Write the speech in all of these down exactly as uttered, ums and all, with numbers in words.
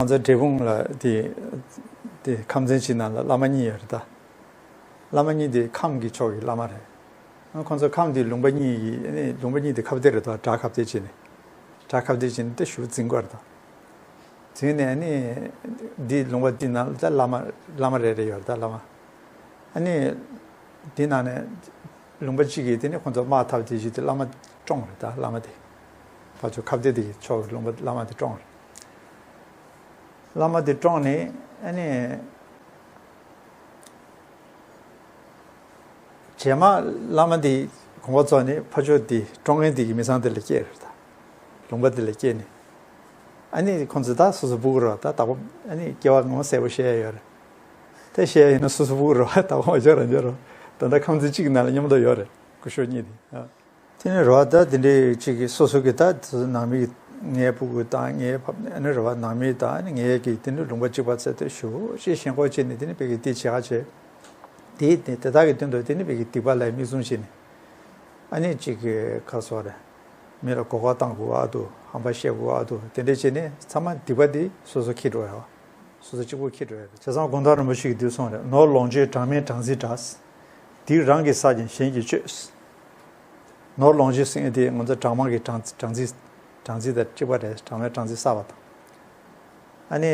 ང་ཚོ་འབྲས་སྤུངས་ལ་དེ་དེ་ཁམས་ཚན་གཅིག་ནང་ལ་བླ་མ་གཉིས་ཡོད་རེད་ད། བླ་མ་གཉིས་དེ་ཁམས་ཀྱི་ཕྱོགས་ཀྱི་བླ་མ་རེད། ཁོང་ཚོ་ཁམས་དེ་ལུང་པ་གཉིས་ཀྱི་ཨ་ནི་ལུང་པ་གཉིས་དེ་ཁ་གཏད་རེད་ད། བྲག་ཁ་གཏད་བྱས་ནས། བྲག་ཁ་གཏད་བྱས་ནས་དེ་ཞུ་འཛིན་དགོས་རེད་ད། འཛིན་ནས་ཨ་ནི་འདི་ལུང་པ་འདི་ནང་ལ་ད་བླ་མ་བླ་མ་རེ་རེ་ཡོད་རེད་ད། བླ་མ་ཨ་ནི་འདི་ནང་ནས་ལུང་པ་གཅིག་གིས་དེ་ནི་ཁོང་ཚོ་དམག་འཐབ་དེ་བཞིན་དེ་བླ་མ་བཀྲོངས་རེད་ད། བླ་མ་དེ་ཕར་ཚུར་ཁ་གཏད་དེ་གི་ཕྱོགས་ཀྱི་ལུང་པ་བླ་མ་དེ་བཀྲོངས་རེད། བླ་མ་དེ་བཀྲོངས་ནས་ཨ་ནི། རྗེས་མ་བླ་མ་འདི་དགོངས་པ་རྫོགས་ནས་ཕར་ཕྱོགས་འདི་བཀྲོངས་མཁན་འདི་གི་མི་ཚང་འདི་ལ་སྐྱེས་རེད་ད། ལུང་པ་འདི་ལ་སྐྱེས་ནས། ཨ་ནི་ཁོང་ཚོས་ད་སོ་སོ་སྤུ་གུ་རོ་ད་བདག་པོ་ཨ་ནི་སྐྱེ་བ་ངོ་མ་གསལ་པོ་བཤད་ཡ་ཡོད་རེད། ད་བཤད་ཡ་ཡིན་ན་སོ་སོ་སྤུ་གུ་རོ་བདག་པོ་མ་འཇོག་རང་འཇོག་རོ། ད་ལྟ་ཁམས་ཚན་གཅིག་གི་ནང་ལ་མཉམ་དུ་ཡོད་རེད། སྐུ་ཞབས་གཉིས་དེ། དེ་ནས་རོ་ད་དེ་འདྲའི་གཅིག་གི་སོ་སོ་གི་ད་ནང་མི་ངའི་སྤུ་གུ་དང་ངའི་ཕ་ཨ་ནི་རོ་ནང་མི་དང་ངའི་གི་དེ་འདྲའི་ལུང་པ་གཅིག་པ་ཚད་དེ་ཞུ་ཅེས་ཞེན་ཁོག་བྱས་ནས་དེ་ནི་བོད་ཀྱི་དེ་བྱེད་ག་བྱེད། དེ་དེ་དེ་དག་གི་དོན་དུ་དེ་ནི་བོད་ཀྱི་སྡིག་པ་ལ་མིག་བཙུམ་བྱས་ནས། ཨ་ནི་གཅིག་གི་ཁ་སོ་རེད། མི་ལ་གོ་སྐབས་བཏང་དགོས་ཨ་འདུག་ཧམ་པ་བཤད་དགོས་ཨ་འདུག་དེ་འདྲ་བྱས་ནས་ཚང་མ་སྡིག་པ་དེ་སོ་སོ་འཁྱེར་འགྲོ་ཡ། སོ་སོ་གཅིག་པུ་འཁྱེར་འགྲོ་ཡ། བྱས་ཙང་གུང་ཐང་རིན་པོ་ཆེ་གིས་འདི་གསུངས་རེད། ནོར་ལོངས་སྤྱོད་གྲངས་མེད་གྲངས་རྩིས་བྲལ། སྡིག་རང་གིས་བསགས་ཀྱང་གཞན་གྱིས་གཅོད། ནོར་ལོངས་སྤྱོད་ཟེར་མཁན་དེ་ང་ཚོ་གྲངས་མང་གི་གྲངས་གྲངས་རྩིས་གྲངས་རྩིས་དང་གཅིག་པ་རེད། གྲངས་མེད་གྲངས་རྩིས་བསགས་པ་དང་། ཨ་ནི།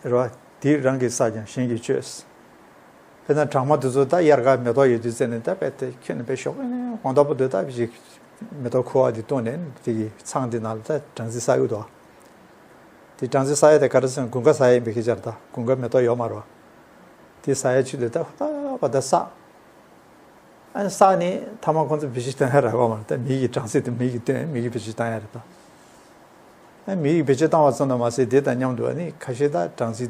རེད་བ། སྡིག་རང་གིས་བསགས་ཀྱང་གཞན་གྱིས་གཅོད། དཔེར་ན་གྲང་མོ་དེ་ཚོ་ད་དབྱར་ཁ་མེ་ཏོག་ཡོད་དུས་ཙམ་ནས་ད་དཔེ་དེ་ཁྱོན་ནས་དཔེ་ཞོག་དགོང་དག་པོ་དེ་ད་ཅིག་མེ་ཏོག་ཁུ་བ་དེ་བཏུངས་ནས་དེ་གི་ཚང་དེ་ནང་ལ་ད་སྦྲང་རྩི་བསགས་ཡོད་དོ། དེ་སྦྲང་རྩི་བསགས་ཡ་དེ་ག་རེ་ཟེར་ན་དགུན་ཁ་བསགས་ཡ་ཡིན་པའི་སྐད་ཆ་རེད། ད་དགུན་ཁ་མེ་ཏོག་ཡོད་མ་རེད་བ། དེ་བསགས་ཡ་ཆུ་དེ་ད་ཧུར་ཐག་པ་ད་བསགས། ཨ་ནི་བསགས་ནས་ཐ་མ་ཁོང་ཚོ་བེད་སྤྱོད་བཏང་ཡ་རག་པ་མ་རེད། ད་མི་གི་སྦྲང་རྩི་དེ་མི་གི་སྟོན་མི་གི་བེད་སྤྱོད་བཏང་ཡ་རེད་ད། ཨ་མི་གི་བེད་སྤྱོད་བཏང་བ་ཙམ་དུ་མ་ཟད་དེ་དང་མཉམ་དུ་ཨ་ནི་ཁ་ཤས་ད་སྦྲང་རྩི་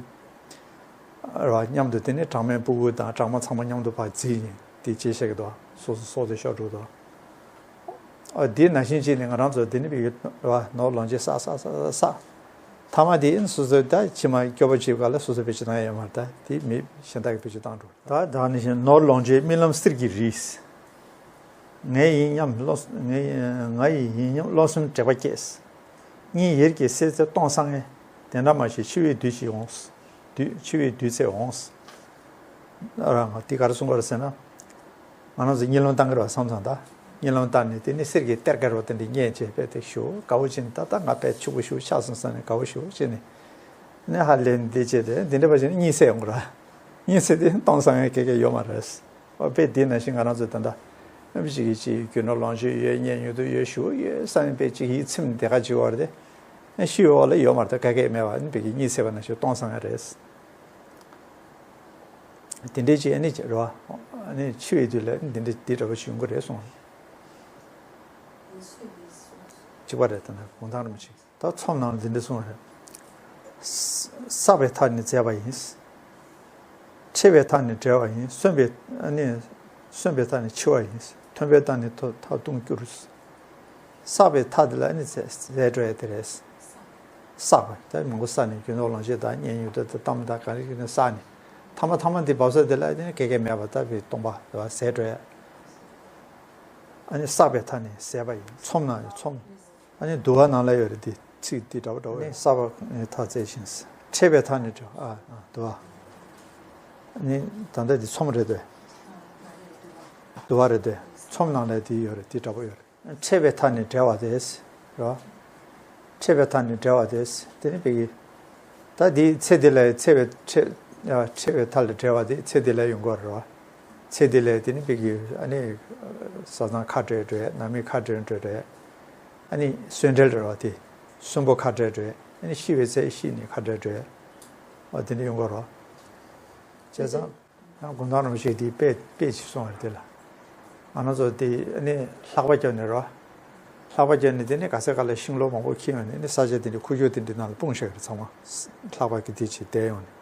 ར་མཉམ་དུ་དེ་ནས་གྲང་མོའི་སྤུ་གུ་དང་གྲང་མོ་ཚང་མ་མཉམ་དུ་ཕར་བརྫིས་ནས་དེ་བྱས་བཞག་གི་འདུག་སོ་སོ་སྲོག་དེ་ཤོར་འགྲོ་འདུག་ཨ་དེ་ནང་བཞིན་བྱས་ནས་ང་རང་ཚོ་དེ་ནི་བི་ར་ནོར་ལོངས་སྤྱོད་བསགས་བསགས་བསགས་བསགས། ཐ་མ་དེ་ཨ་ནི་སོ་སོ་ད་ཕྱི་མ་སྐྱོ་པོ་བྱེད་ག་ལ་སོ་སོ་བེད་སྤྱོད་བཏང་ཡ་ཡོད་མ་རེད། ད་དེ་མི་གཞན་དག་གིས་བེད་སྤྱོད་བཏང་འགྲོ། ད་ད་ནི་བཞིན་ནོར་ལོངས་སྤྱོད་རྨི་ལམ་གསེར་གྱིས་རིལ། ང་ཡིན་སྙམ་བློ་ང་ཡིན་ང་ཡིན་སྙམ་བློ་སེམས་དྲེགས་པ་སྐྱེས། གཉིད་ཡེར་གྱིས་སད་ཚེ་སྟོང་སང་ངེ། དེ་འདྲ་མ་ཞིག་འཆི་བའི་དུས་ཤིག་འོང་། དུས་འཆི་བའི་དུས་ཚོད་འོང་། རང་ང་འདི་ག་རེ་གསུང་གི་རེད་ཟེར་ན། ང་རང་ཚོ་གཉིད་ལམ་བཏང་གི་རེད་བསམ་ཙང་ད། གཉིད་ལམ་བཏང་ནས་དེ་ནི་གསེར་གྱི་གཏེར་ཁ་རུ་དེ་འདྲ་རྙེད་བྱས་པས་དེ་ཞུ་དགའ་བོ་བྱས་ནས་ད་ལྟ་ང་དཔེ་ཕྱུག་པོ་ཞིག་ཆགས་སོང་བསམ་ནས་དགའ་བོ་ཞིག་བྱས་ནས། ནི་ཧ་ལས་འདི་བྱས་ཏེ་འདི་འདྲ་བ་བྱས་ནས་གཉིད་སད་ཡོང་གི་རེད། གཉིད་སད་དེ་སྟོང་སང་ངེ་ག་གེ་ཡོད་མ་རེད། ཨོ་དཔེ་དེ་ནང་བཞིན་ང་རང་ཚོ་ད་ལྟ་ཨ་ཕི་ཅིག་གིས་ཅིག་རྒྱུ་ནོར་ལོངས་སྤྱོད་ཡོད་གཉེན་ཉེ་དུ་ཡོད་ཞུ་ཡོད་བསམ་ཡིན་པས་ཅིག་ཡིད་ཚིམ་བདེ་ཁ་ཅིག་ཡོད་རེད་དེ། ཤི་ཡོད་ལ་ཡོད་མ་རེད་ད་ག་གེ་མེད་པ་ཨ་ནི་དཔེ་གི་གཉིད་སད་པ་ནང་བཞིན་སྟོང་སང་ངེ་རེད། དེ་འདྲའི་ཅིག་ཨ་ནི་ཅིག་རེད་བ། ཨ་ནི་འཆི་བའི་དུས་ལ་འདི་འདྲ་འདི་འདྲ་བ་ཞིག་ཡོང་གི་རེད་གསུངས། གཅིག་པ་རེད་ད་ན་གུང་ཐང་རིན་པོ་ཆེ། ད་ཚོམས་ནང་ལ་འདི་འདྲ་གསུངས་རེད། བསགས་པའི་མཐའ་ནི་ཟད་པ་ཡིན། ཕྲད་པའི་མཐའ་ནི་བྲལ་བ་ཡིན། གསོན་པའི་ཨ་ནི། གསོན་པའི་མཐའ་ནི་འཆི་བ་ཡིན། ཐོན་པའི་མཐའ་ནི་མཐའ་ལྟུང་འགྱུར། བསགས་པའི་མཐའ་དེ་ལ་ཨ་ནི་ཟད་ཟད་འགྲོ་ཡ་དེ་རེད། བསགས་པ་ད་མང་པོ་བསགས་ནས་རྒྱུ་ནོར་ལོངས་སྤྱོད་དང་གཉེན་ཉེ་དུ་དང་གཏམ་དང་ག་རེ་ཡིན་ན་བསགས་ནས་ཐ་མ་ཐ་མ་འདི་བབས་ས་དེ་ལ་ཨ་ནི་ག་གེ་མེད་པ་ལྟ་བུའི་སྟོང་པ་རེད་བ་ཟད་འགྲོ་ཡ། ཨ་ནི་བསགས་པའི་མཐའ་ནི་ཟད་པ་ཡིན། ཚོམས་ནང་ཡོད་ཚོམས། ཨ་ནི་བསྡུ་བ་ནང་ལ་ཡོད་རེད་དེ་ཚིག་འདི་འདྲ་བོ་འདྲ་བོ་ཡོད། བསགས་པའི་མཐའ་ཟད་ཅིང་། ཕྲད་པའི་མཐའ་ནི་བྲལ་བ་ཨ་ཨ་བསྡུ་བ། ཨ་ནི་ད་ལྟ་འདི་ཚོམས་རེད་དེ། བསྡུ་བ་རེད་དེ། ཚོམས་ནང་ལ་དེ་ཡོད་རེད་དེ་འདྲ་བོ་ཡོད་རེད། ཕྲད་པའི་མཐའ་ནི་བྲལ་བ་དེ། རེད་བ། ཕྲད་པའི་མཐའ་ནི་བྲལ་བ་དེ། དེ་ནི་བོད་ཀྱི། ད་འདི་ཚེ་འདི་ལ་ཚེ་བའི་ཕྲད། ཕྲད་པའི་མཐའ་ལས་བྲལ་བ་དེ་ཚེ་འདི་ལ་ཡོང་གི་རེད་བ། ཚེ་འདི་ལ་དེ་ནི་བོད་ཀྱི་ཨ་ནི། བཟའ་ཚང་ཁ་བྲལ་འགྲོ་ཡ་ནང་མི་ཁ་བྲལ་འགྲོ་ཡ། ཨ་ནི་གསོན་བྲལ་རེད་བ་དེ། གསོན་པོ་ཁ་བྲལ་འགྲོ་ཡ། ཨ་ནི་ཤི་བའི་ཚེ་ཤི་ནས་ཁ་བྲལ་འགྲོ་ཡ། འོ་དེ་འདྲ་ཡོང་གི་རེད་བ། བྱས་ཙང་། ཡང་གུང་ཐང་རིན་པོ་ཆེས་དེའི་དཔེ་དཔེ་ཅིག་གསུངས་པ་རེད་དེ་ལ། ང་རང་ཚོ་དེ་ནི་ལྷགས་པ་བརྒྱབ་ནས་རོ། ལྷགས་པ་བརྒྱབ་ནས་དེ་ནི་ག་ས་ག་ལ་ཤིང་ལོ་མང་པོ་ཁེངས་ཡོང་ནས་ནི་ས་ཆ་དེ་འདྲའི་ཁུག་ཀྱོག་དེ་འདྲའི་ནང་ལ་སྤུངས་བཞག་གི་རེད་ཚང་མ། ལྷགས་པ་གི་དེ་ཅིག་བསྡད་ཡོང་ནས།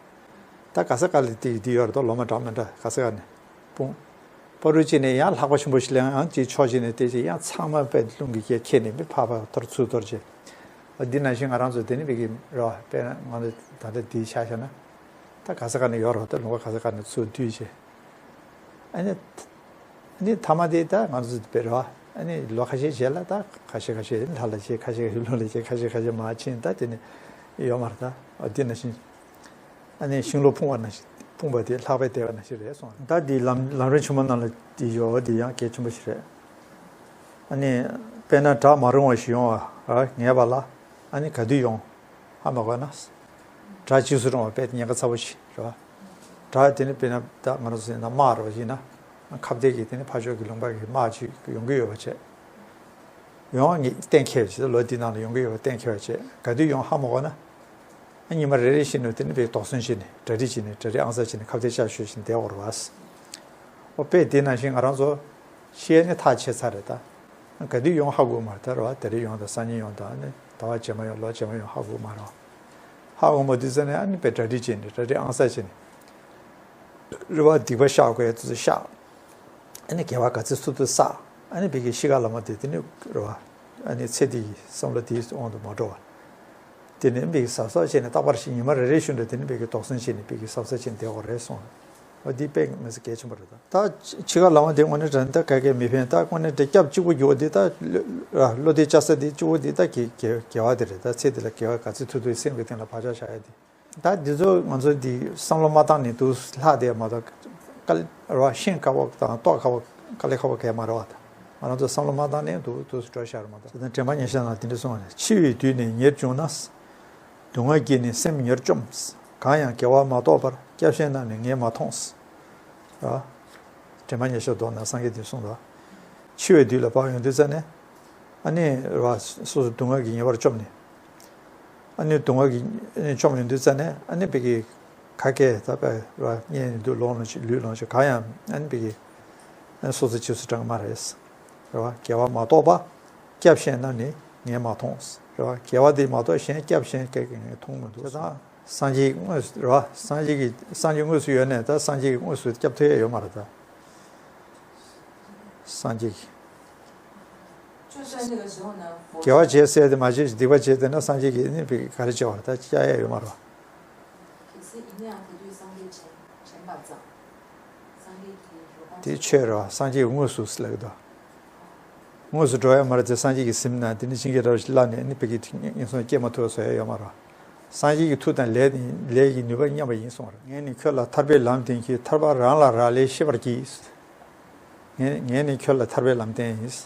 ད་ག་ས་ག་ལ་དེ་ཡི་དེ་ཡོད་རེད་དོ་ལོ་མ་འདྲ་མི་འདྲ་ག་ས་ག་ནས་སྤུངས། པ་རུ་ཅིག་ནས་ཡང་ལྷགས་པ་ཆེན་པོ་ཞིག་ལ་ཡང་ཅིག་ཕྱོགས་ཅིག་ནས་དེ་ཅིག་ཡང་ཚང་མ་དཔེ་རླུང་གིས་ཁྱེར་ནས་མི་ཕར་ཕར་འཐོར་ཚུར་འཐོར་བྱས། འདི་ནང་བཞིན་ང་རང་ཚོ་དེ་ནི་བོད་ཀྱི་རོ་དཔེར་ན་ང་ཚོ་ད་ལྟ་འདི་ཆ་བཞག་ན། ད་ག་ས་ག་ནས་ཡོད་རོགས་ད་ལུང་པ་ག་ས་ག་ནས་ཚུར་བསྡུས་བྱས། ཨ་ནི། ཨ་ནི་མཐའ་མ་དེ་ད་ང་ཚོ་དཔེ་རོ། ཨ་ནི་ལོ་ཁ་ཤས་རྗེས་ལ་ད་ཁ་ཤས་ཁ་ཤས་ལྷ་ལ་སྐྱེས། ཁ་ཤས་ལྷུན་ལ་སྐྱེས། ཁ་ཤས་ཁ་ཤས་མར་ཕྱིན། ད་དེ་ནི། ཡོད་མ་རེད་ད། འོ་འདི་ནང་བཞིན། ཨ་ནི་ཤིང་ལོ་ཕུང་བ་ནང་བཞིན་ཕུང་པ་དེ་ལྷག་པའི་བདེ་བ་ནང་བཞིན་རེད་གསུངས། ད་འདི་ལམ་ལམ་རིམ་ཆེན་མོ་ནང་ལ་འདི་ཡོད། འདི་ཡང་གལ་ཆེན་པོ་ཞིག་རེད། ཨ་ནི་དཔེར་ན་བྲག་མ་རུངས་པ་ཞིག་ཡོང་བ་ངེས་པ་ལ། ཨ་ནི་ག་དུས་ཡོང་ཧ་མ་གོ་ན། བྲག་འཇིགས་སུ་རུང་བ་དཔེ་ཉེན་ཁ་ཚ་པོ་ཞིག་རེད་བ། བྲག་དེ་ནི་དཔེར་ན་ད་ང་རང་ཚོ་ཡིན་ན་དམག་རེད་བ། ཡིན་ན་ཁ་གཏད་ཀྱི་དེ་ནི་ཕར་ཕྱོགས་ཀྱི་ལུང་པ་གི་དམག་ཅིག་ཡོང་གི་ཡོད་པ་བྱས། ཡོང་བ་ངེས་གཏན་འཁེལ་བ་བྱས། ལོ་འདི་ནང་ལ་ཡོང་གི་ཡོད་པ་གཏན་འཁེལ་བ་བྱས། ག་དུས་ཡོང་ཧ་མ་གོ་ན། ཉི་མ་རེ་རེ་བཞིན་དུ་དེ་ནི་དཔེ་དོགས་ཟོན་བྱས་ནས་གྲ་སྒྲིག་བྱས་ནས་གྲ་སྒྲིག་ཨང་གསར་བྱས་ནས་ཁ་གཏད་ཤག་ཤོད་བཞིན་བསྡད་དགོས་རེད་བ། ཨོ་དཔེ་དེ་ནང་བཞིན་ང་རང་ཚོ་ཤི་ཡ་ནི་ཐག་ཆད་ཚར་རེད་ད། ག་དུས་ཡོང་ཧ་གོ་མ་རེད་ད་རེད་བ། ད་རེས་ཡོང་དང་སང་ཉིན་ཡོང་དང་ཨ་ནི་ཟླ་བ་རྗེས་མ་ཡོང་ལོ་རྗེས་མ་ཡོང་ཧ་གོ་མ་རེད་བ། ཧ་གོ་མ་དུས་ཙ་ནས་ཨ་ནི་དཔེ་གྲ་སྒྲིག་བྱས་ནས་གྲ་སྒྲིག་ཨང་གསར་བྱས་ནས། རེད་བ། སྡིག་པ་བཤགས་དགོས་ཡ་དུས་ཚོད་བཤགས། ཨ་ནི་དགེ་བ་ག་ཚོད་ཐུབ་ཐུབ་བསགས། ཨ་ནི་བི་གི་ཤི་ཁ་ལ་མ་དེ་དེ་ནི་རེད་བ། ཨ་ནི་ཚེ་འདི་ཡི་བསམ་བློ་དེའི་དབང་དུ་མ་འགྲོ་བ། དེ་ནི་བི་གི་གཟབ་གཟབ་བྱས་ནས་རྟག་པར་ཞིག་ཉི་མ་རེ་རེ་བཞིན་དུ་དེ་ནི་བི་གི་དོགས་ཟོན་བྱས་ནས་བི་གི་གཟབ་གཟབ་བྱས་ནས་བསྡད་དགོས་རེད་གསུངས། འོ་འདི་དཔེ་མི་སྲིད་གལ་ཆེན་པོ་རེད་ད། ད་ཤི་ཁ་ལ་མ་དེ་དངོས་གནས་དྲང་གནས་ད་ག་གེ་མི་ཕན། ད་དངོས་གནས་དེ་སྐྱབས་གཅིག་པུ་རྒྱུ་བ་འདི་ད་བློ་བློ་གཏད་བཅའ་ས་འདི་གཅིག་པུ་འདི་ད་དགེ་དགེ་དགེ་བ་དེ་རེད། ད་ཚེ་འདི་ལ་དགེ་བ་ག་ཚོད་ཐུབ་ཐུབ་སེམས་ཀྱི་སྟེང་ལ་བག་ཆགས་བཞག་ཡ་དེ། ད་འདི་ཚོ་ང་ཚོ་འདི་བསམ་བློ་མ་བཏང་ནས་འདུག་ལྷག་བསྡད་མ་གཏོགས་དཀའ་ལས་རེད་བ། ཤེས་དཀའ་བ་དང་རྟོགས་དཀའ་བ་དཀའ་ལས་ཁག་པོ་གང་ཡང་མ་རེད་བ། ད་ང་རང་ཚོ་བསམ་བློ་མ་བཏང་ནས་འདུག་འདུག་སེ་འགྲོ་ཤག་རེད་མ་གཏོགས། དེ་དྲན་པ་ཉེར་བཞག་ནང་དེ་འདྲ་གསུངས་པ་རེད། འཆི་བའི་དུས་ནི་ཉེར་བྱུང་ན། སྡུག་བསྔལ་གྱིས་ནི་སེམས་ཉེར་བཅོམ། གང་ཡང་དགེ་བ་མ་གཏོགས་པར། སྐྱབས་གཞན་རྣམས་ནི་ངས་མ་མཐོང་། རེད་བ། དྲན་པ་ཉེར་བཞག་མདོ་ནང་སངས་རྒྱས་དེ་གསུངས་འདུག་འཆི་བའི་དུས་ལ་བབ་ཡོང་དུས་ཙ་ནས། ཨ་ནི་རེད་བ། སོ་སོ་སྡུག་བསྔལ་གྱིས་ཉེ་བར་བཅོམ་ནས། ཨ་ནི་སྡུག་བསྔལ་གྱིས་ཨ་ནི་བཅོམ་ཡོང་དུས་ཙ་ནས་ཨ་ནི་བི་གི་ག་གེ་ད་དཔེ་རེད་བ། གཉེན་ཡིན་དུས་ལོངས་ལོངས་ཤིག་ལུས་ལོངས་ཤིག་གང་ཡང་ཨ་ནི་བི་གི་ཨ་ནི་སོ་སོ་རྗེས་སུ་འབྲང་གི་མ་རེད། རེད་བ། དགེ་བ་མ་གཏོགས་པ། སྐྱབས་གཞན་རྣམས་ནི་ངས་མ་མཐོང་། རེད་བ། དགེ་བ་འདི་མ་གཏོགས་གཞན་སྐྱབས་གཞན་སྐྱབས་ཀྱི་ངས་མཐོང་མི་འདུག་བྱས་ཙང་སངས་རྒྱས་དངོས་སུ་རེད་བ། སངས་རྒྱས་ཀྱི་སངས་རྒྱས་དངོས་སུ་ཡོད་ནས་ད་སངས་རྒྱས་ཀྱི་དངོས་སུ་སྐྱབས་ཐུབ་ཡ་ཡོད་མ་རེད་ད། སངས་རྒྱས་ཀྱི། དགེ་བ་བྱས་ཟེར་ཏེ་མ་བྱས་ཤིང་སྡིག་པ་བྱས་ཏེ་ན་སངས་རྒྱས་ཀྱིས་ནི་བི་ག་རེ་བྱེད་པ་རེད་ད། སྐྱབས་ཡ་ཡོད་མ་རེད་བ། གལ་སྲིད་ཡིན་ན་ཡང་དེ་དུས་སངས་རྒྱས་དྲན་དྲན་པ་ཙམ། སངས་རྒྱས་ཀྱི་རོ་དེ་ཆོས་རེད་བ། སངས་རྒྱས་དངོས་སུ་ལབ་ཀྱི་འདུག་དངོས་སུ་འགྲོ་ཡ་མ་རེད་དེ། སངས་རྒྱས་ཀྱི་གཟིམ་ན་དེ་ནི་བྱིན་གྱིས་བརླབས་ནས་ནི་བི་གི་ངན་སོང་སྐྱེ་མ་ཐུབ་བཟོ་ཡ་ཡོད་མ་རེད་བ། སངས་རྒྱས་ཀྱི་མཐུ་དང་ལས་ནི་ལས་ཀྱི་ནུས་པ་མཉམ་པ་ཡིན་གསུངས་པ་རེད། ངས་ནི་ཁྱོད་ལ་ཐར་པའི་ལམ་བསྟན་གྱིས། ཐར་པ་རང་ལ་རག་ལས་ཤེས་པར་གྱིས། ངས་ངས་ནི་ཁྱོད་ལ་ཐར་པའི་ལམ་བསྟན་ཡིན།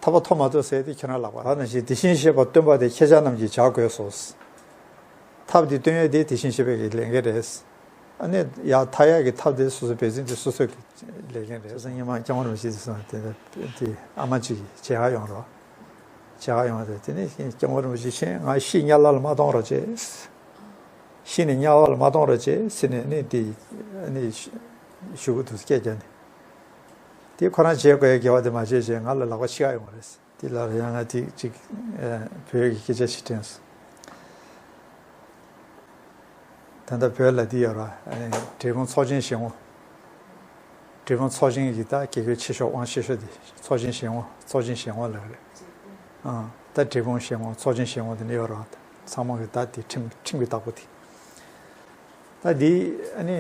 ཐར་པ་ཐོབ་མ་ཐོབ་ཟེར་དེ་ཁྱོད་རང་ལག་པ་རེད། ནང་བཞིན་དེ་བཞིན་གཤེགས་པ་སྟོན་པ་དེ་ཁྱེད་ཅག་རྣམས་ཀྱིས་བྱ་དགོས་སོ། ཐབས་འདི་སྟོན་ཡས་དེ་དེ་བཞིན་གཤེགས་པའི་གི་ལས་འགན་རེད། ཨ་ནི་ཡར་ཐར་ཡག་གི་ཐབས་དེ་སོ་སོ་འབད་བརྩོན་དེ་སོ་སོ་གི་ལས་འགན་རེད། བྱས་ཙང་སྔོན་མ་སྐྱབས་མགོན་རིན་པོ་ཆེ་དེ་སོང་དེ་དེ་ཨ་མ་གཅིག་གིས་མཇལ་ཁ་ཡོང་རོགས། མཇལ་ཁ་ཡོང་དེ་དེ་ནས་སྐྱབས་མགོན་རིན་པོ་ཆེ་ཁྱེད་ང་ཤི་དམྱལ་བ་ལ་མ་གཏོང་རོགས་བྱེད། ཤི་ནས་དམྱལ་བ་ལ་མ་གཏོང་རོགས་བྱེད་ཟེར་ནས་ནི་དེ་ནི་ཞུ་གི་འདུག་སྐད་རྒྱབ་ནས། དེ་ཁོ་རང་བྱེད་དགོས་ཡ་དགེ་བ་དེ་མ་བྱས་བྱས་ང་ལ་ལག་པ་ཕྱི་ག་ཡོང་བ་རེད། དེ་ལ་ཡང་ང་ཅིག་ཅིག་ཨ་བོད་ཀྱི་སྐད་ཆ་ཞིག་དྲན་སོང་། ད་ལྟ་བོད་ལ་འདི་ཡོད་ར། ཨ་ནི་འབྲས་སྤུངས་ཚོགས་ཆེན་བཞེངས་འོང་། འབྲས་སྤུངས་ཚོགས་ཆེན་གྱི་ད་དགེ་བསྐོས་ཆེ་ཤོས་དབང་ཆེ་ཤོས་དེ་ཚོགས་ཆེན་བཞེངས་འོང་། ཚོགས་ཆེན་བཞེངས་འོང་ལབ་རེད། ཨ་ད་འབྲས་སྤུངས་བཞེངས་འོང་། ཚོགས་ཆེན་བཞེངས་འོང་དེ་འདྲ་ཡོད་ར། ཚང་མ་གི་ད་དེ་ཁྲིམས་ཁྲིམས་ཀྱི་བདག་པོ་དེ། ད་འདི་ཨ་ནི་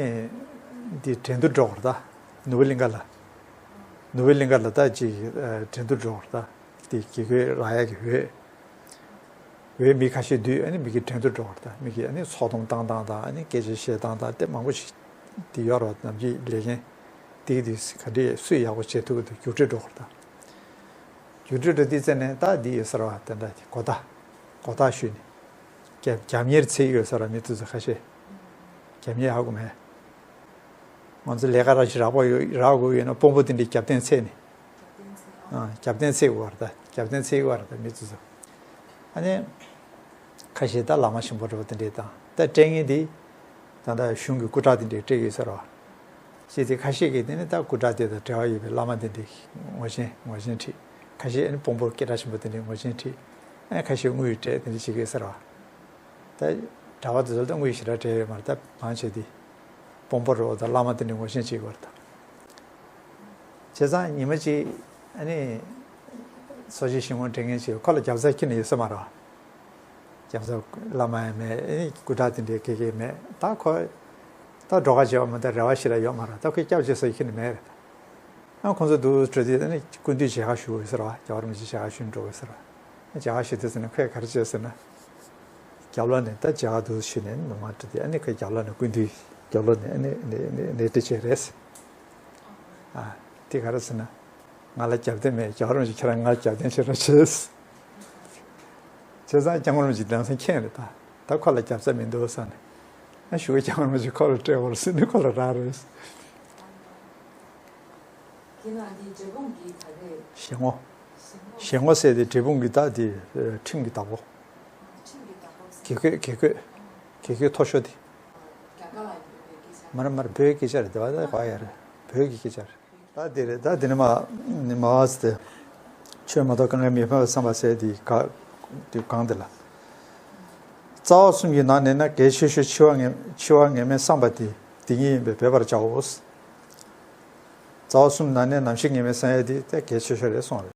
འདི་འགྲན་བསྡུར་འགྲོ་བར་ད། ནོར་བུ་གླིང་ག་ལ། ནོར་བུ་གླིང་ག་ལ་ད་ཅིག་ཨ་འགྲན་བསྡུར་འགྲོ་བར་ད། འདི་དགེ་བསྐོས་རག་ཡག་གི་འོས། འོས་མི་ཁ་ཤས་འདུས། ཨ་ནི་མི་གི་འགྲན་བསྡུར་འགྲོ་བར་ད། མི་གི་ཨ་ནི་ཚོགས་འདུ་བཏང་སྟངས་དང་། ཨ་ནི་སྐད་ཆ་བཤད་སྟངས་དང་། དེ་མང་པོ་ཞིག་འདི་ཡོད་རེད་བ། ནམ་རྒྱུན་ལས་འགན་འདི་གི་འདི་ག་འདྲས་སུས་ཡག་པོ་བྱེད་ཐུབ་ཀྱི་འདུག་རྒྱུགས་སྤྲོད་འགྲོ་བར་ད། རྒྱུགས་སྤྲོད་འགྲོ་དུས་ཙམ་ནས་ད་འདི་ཡོད་ས་རེད་བ། དེ་འདྲ་གོ་བརྡ། གོ་བརྡ་ཞུས་ནས། རྒྱབ་རྒྱབ་གཉེར་འཚོལ་གྱི་ཡོད་ས་རེད་མི་དེ་ཚོ་ཁ་ཤས། རྒྱབ་གཉེར་ཧ་གོ་མེད། ང་ཚོ་ལས་ཀ་ར་ཞིག་རག་པ་ཡོད་རག་དགོས་ཡོད་ན་དཔོན་པོ་དེ་འདྲའི་རྒྱབ་རྟེན་འཚོལ་ནས། ཨ་རྒྱབ་རྟེན་འཚོལ་དགོས་རེད་ད། རྒྱབ་རྟེན་འཚོལ་དགོས་རེད་ད་མི་དེ་ཚོ། ཨ་ནི། ཁ་ཤས་ད་བླ་མ་ཆེན་པོ་འདྲ་པོ་དེ་འདྲས་དང་། ད་སྤྲད་མཁན་དེ། ད་ལྟ་གཞུང་གི་སྐུ་དྲག་དེ་འདྲས་སྤྲད་ཀྱི་ཡོད་ས་རེད་བ། ཅིག་དེ་ཁ་ཤས་ཀྱིས་དེ་ནི་ད་སྐུ་དྲག་དེ་དང་འབྲེལ་བ་ཡོད་པའི་བླ་མ་དེ་འདྲས་ངོ་ཆེན་ངོ་ཆེན་ཁྲིད། ཁ་ཤས་ཨ་ནི་དཔོན་པོ་སྐད་གྲགས་ཆེན་པོ་དེ་འདྲས་ངོ་ཆེན་ཁྲིད། ཨ་ནི་ཁ་ཤས་དངུལ་སྤྲད་དེ་འདྲས་བྱེད་ཀྱི་ཡོད་ས་རེད་བ། ད་གྲྭ་པ་དེ་ཚོ་ལ་ད་དངུལ་ཞེ་དྲག་སྤྲད་ཡོད་མ་རེད། ད་མང་ཆེ་དེ། དཔོན་པོ་རེད་བ། ད་བླ་མ་དེ་འདྲས་ངོ་ཆེན་བྱེད་དགོས་རེད་ད། བྱས་ཙང་ཉི་མ་གཅིག་ཨ་ནི་ཚོགས་ཆེན་བཞེངས་སྐོར་འདྲི་མཁན་ཅིག་ཁོ་ལ་རྒྱབ་རྩ་ཁྱོན་ནས་ཡོད་ས་མ་རེད། རྒྱབ་རྩ་བླ་མ་ཡང་མེད། ཨ་ནི་སྐུ་དྲག་དེ་འདྲའི་གེ་གེ་མེད། ད་ཁོ་ད་འགྲོ་ཁ་བྱེད་པ་མ་གཏོགས་རེ་བ་ཞེ་དྲག་ཡོད་མ་རེད། ད་ཁོས་སྐྱབས་བྱེད་ས་ཁྱོན་ནས་མེད་རེད། ཨ་ཁོང་ཚོ་འདུག་འགྲོ་དུས་ཨ་ནི་སྐུ་མདུན་མཇལ་ཁ་ཞུ་དགོས་ཟེར་བ། རྒྱལ་བ་རིན་པོ་ཆེ་མཇལ་ཁ་ཞུ་ནས་འགྲོ་དགོས་ཟེར་བ། མཇལ་ཁ་ཞུ་དུས་ཟེར་ན་ཁོས་ག་རེ་བྱས་ཟེར་ན། རྒྱབ་ལོགས་ནས་ད་མཇལ་ཁ་འདུག་ཞུས་ནས་ནུ་མ་འདྲི་དེ། ཨ་ནི་ཁོས་རྒྱབ་ལོགས་ནས་སྐུ་མདུན་རྒྱབ་ལོགས་ནས་ཨ་ནི་ནི་ནི་ནི་འདྲི་བྱས་རེད། ཨ། དེ་ག་རེ་ཟེར་ན། ང་ལ་རྒྱབ་རྟེན་མེད། རྒྱལ་བ་རིན་པོ་ཆེ་ཁྱེད་རང་ང་ལ་རྒྱབ་རྟེན་བྱེད་རོགས་བྱས། བྱས་ཙང་སྐྱབས་མགོན་རིན་པོ་ཆེ་ལམ་སང་མཁྱེན་རེད་ད། ད་ཁོ་ལ་རྒྱབ་རྩ་མི་འདུག་བསམ་ནས། ཨ་ཞུ་བའི་སྐྱབས་མགོན་རིན་པོ་ཆེ་ཁོ་ལ་སྤྲད་པ་རེད་ཟེར་ནས་ཁོ་ལ་རག་རེད། དེ་ན་འདི་འབྲས་སྤུངས་ཀྱི་ད་རེད། ཞལ་ངོ་། ཞལ་ངོ་ཟེར་དེ་འབྲས་སྤུངས་ཀྱི་ད་དེ་ཁྲིམས་ཀྱི་བདག་པོ། ཁྲིམས་ཀྱི་བདག་པོ་ཟེར། དགེ་བསྐོས། དགེ་བསྐོས། དགེ་བསྐོས་མཐོ་ཤོས་དེ། རྒྱ་གར་ལ་ཡོད་པའི་སྐད་ཆ། མ་རེད་མ་རེད། བོད་ཀྱི་སྐད་ཆ་རེད། དེ་བ་ད་གོ་ཡ་རེད། བོད་ཀྱི་སྐད་ཆ་རེད། ད་དེ་རེད། ད་དེ་ནི་མ་ནི་མ་ཟེར་ཏེ། ཆོས་མ་གཏོགས་དཀའ་ངལ་མི་ཕན་པར་བསམ་པ་ཟེར་དེ་ག་དེ་གང་དེ་ལ། རྩ་བ་གསུམ་གྱི་ནང་ནས་ན་གལ་ཆེ་ཤོས་འཆི་བ་ངེས་འཆི་བ་ངེས་མེད་བསམ་པ་དེ་དེ་ཉིད་ཡིན་པས་འབད་པར་བྱའོ། རྩ་བ་གསུམ་ནང་ནས་ནམ་འཆི་ངེས་མེད་བསམ་ཡ་དེ་ད་གལ་ཆེ་ཤོས་རེད་གསུངས་རེད།